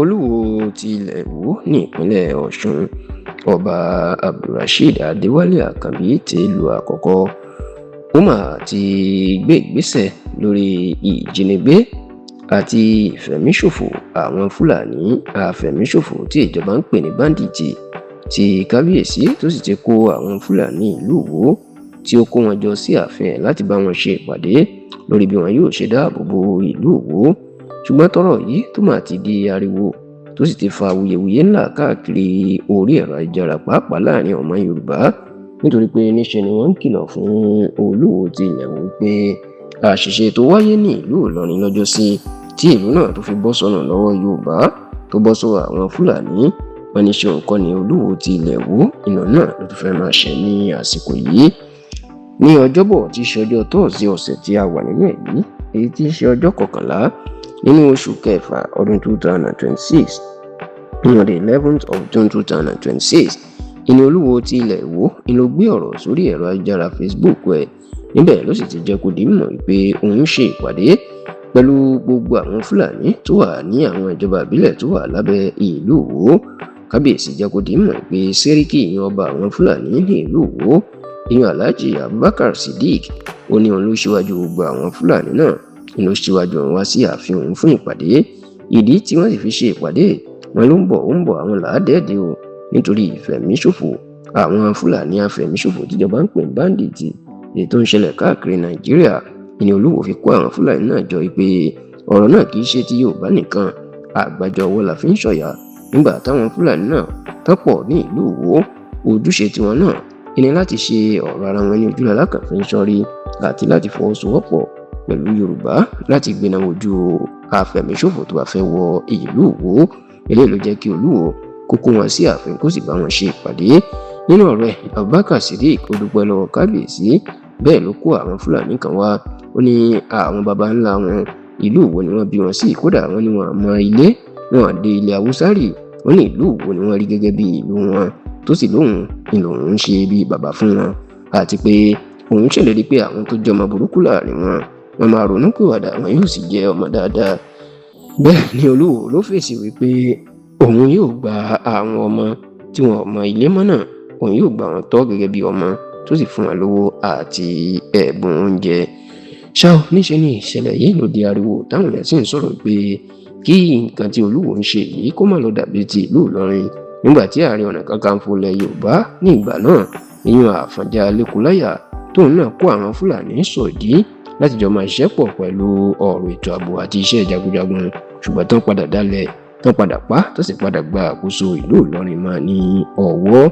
Olúwo ti ilẹ̀ Ìwó ní ìpínlẹ̀ Ọ̀ṣun, Ọba Abdulrasheed Adéwálé Àkànbí tìlú àkọ́kọ́, ó mà ti gbé ìgbésẹ̀ lórí ìjínigbé àti ìfẹ̀míṣòfò àwọn Fúlàní àfẹ̀míṣòfò tí ìjọba ń pè ní báńdíìtì, tí kábíyèsí tó sì ti kó àwọn Fúlàní ìlú Ìwó tí ó kó wọn jọ sí ààfin ẹ̀ láti bá wọn ṣe ìpàdé lórí bí wọn yóò ṣe dáàbò bo ìlú Ìwó. Ṣùgbọ́n tọ́rọ̀ yìí tó mà ti di ariwo, tó sì ti fa awuyewuye ńlá káàkiri orí ẹ̀rọ ayélujára, pàápàá láàrin ọmọ Yorùbá, nítorí pé níṣe ni wọ́n ń kìlọ̀ fún Olúwo ti ilẹ̀ Ìwó pé àṣìṣe tó wáyé ní ìlú Ìlọrin lọ́jọ́sí, tí ìlú náà tó fi bọ́ sọnù lọ́wọ́ Yorùbá, tó bọ́ sọ́wọ́ àwọn Fúlàní, wọn ní ṣe òun ni Olúwo ti ilẹ̀ Ìwó ìlú náà ló tún fẹ́ máa ṣe ní àsìkò yìí. Ní Ọjọ́bọ̀ tí í ṣe ọjọ́ Tọ́ọ̀sì ọ̀sẹ̀ tí a wà nínú ẹ̀ yìí, èyí tí í ṣe ọjọ́ 11 nínú oṣù kẹfà ọdún 2026, ní on the 11th of June 2026, ìní Olúwo ti ilẹ̀ Ìwó ni ló gbé ọ̀rọ̀ sórí ẹ̀rọ ayélujára Facebook ẹ̀. Níbẹ̀ ló sì ti jẹ́ kó di mímọ̀ pé òun ṣe ìpàdé pẹ̀lú gbogbo àwọn Fúlàní tó wà ní àwọn ìjọba ìbílẹ̀ tó wà lábẹ́ ìlú Ìwó. Kábíyèsí jẹ́ kó di mímọ̀ pé sẹ́ríkì ìyẹn ọba àwọn Fúlàní ní ìlú Ìwó, ìyẹn Alhaji Abubakar Sidiq, ó ní òun ló ṣíwájú gbogbo àwọn Fúlàní náà, ló ṣíwájú òun wá sí ààfin òun fún ìpàdé. Ìdí tí wọ́n sì fi ṣe ìpàdé, wọn ló ń bọ̀, ó ń bọ̀, àwọn làádẹ́ẹ̀dẹ́ o, nítorí ìfẹ̀míṣòfò àwọn Fúlàní afẹ̀míṣòfò tíjọba ń pè ní báńdíìtì, èyí tó ń ṣẹlẹ̀ káàkiri Nàìjíríà. Ìní Olúwo fi kó àwọn Fúlàní náà jọ pé ọ̀rọ̀ náà kì í ṣe ti Yorùbá nìkan, àgbájọ ọwọ́ la fi ń sọ̀yà. Nígbà táwọn Fúlàní náà tán pọ̀ ní ìlú Ìwó, ojúṣe tiwọn náà ìní láti ṣe ọ̀rọ̀ ara wọn ní ojú lalákàn fi ń ṣọ́rí, àti láti fọwọ́sowọ́pọ̀ pẹ̀lú Yorùbá láti gbéná wojú afẹ̀míṣòfò tó bá fẹ́ wọ ìlú Ìwó. Eléyìí ló jẹ́ kí Olúwo kó kó wọn sí ààfin, kó sì bá wọn ṣe ìpàdé. Nínú ọ̀rọ̀ ẹ̀, Abubakar Sidiq, ó dúpẹ́ lọ́wọ́ kábíyèsí. Bẹ́ẹ̀ ló kó àwọn Fúlàní kan wá. Ó ní àwọn baba ńlá wọn, ìlú Ìwó ni wọ́n bí wọn sí. Kódà wọ́n ní wọn mọ ilé wọn dé ilẹ̀ Haúsá rí. Wọ́n ní ìlú Ìwó ni wọ́n rí gẹ́gẹ́ bí ìlú wọn, tó sì lóhùn ni lòun ń ṣe bí bàbá fún wọn, àti pé òun ṣèlérí pé àwọn tó jọmọ burúkú láàrin wọn, wọn máa ronú pìwàdà, wọn yóò sì jẹ́ ọmọ dáadáa. Bẹ́ẹ̀ ni Olúwo ló fèsì wípé òun yóò gba àwọn ọmọ tí wọn ò mọ ilé mọ́ náà, òun yóò gbà wọ́n tọ́ gẹ́gẹ́ bí ọmọ, tó sì fún wọn lówó àti ẹ̀bùn oúnjẹ. Ṣá ò níṣe ni ìṣẹ̀lẹ̀ yìí ló di ariwo, táwọn èèyàn sì ń sọ̀rọ̀ pé kí nǹkan tí Olúwo ń ṣe yìí kó má lọ dàbí ti ìlú Ìlọrin, nígbà tí Ààrẹ Ọ̀nà Kakanfò ilẹ̀ Yorùbá ní ìgbà náà, ìyẹn Àfọ̀njá Lẹ́kùláyà, tóun náà kó àwọn Fúlàní sòdí láti jọ máa ṣiṣẹ́ pọ̀ pẹ̀lú ọ̀rọ̀ ètò ààbò àti iṣẹ́ jagunjagun, ṣùgbọ́n tán padà dálẹ̀, tán padà pa, tó sì padà gba àkóso ìlú Ìlọrin mọ́ ní ọwọ́.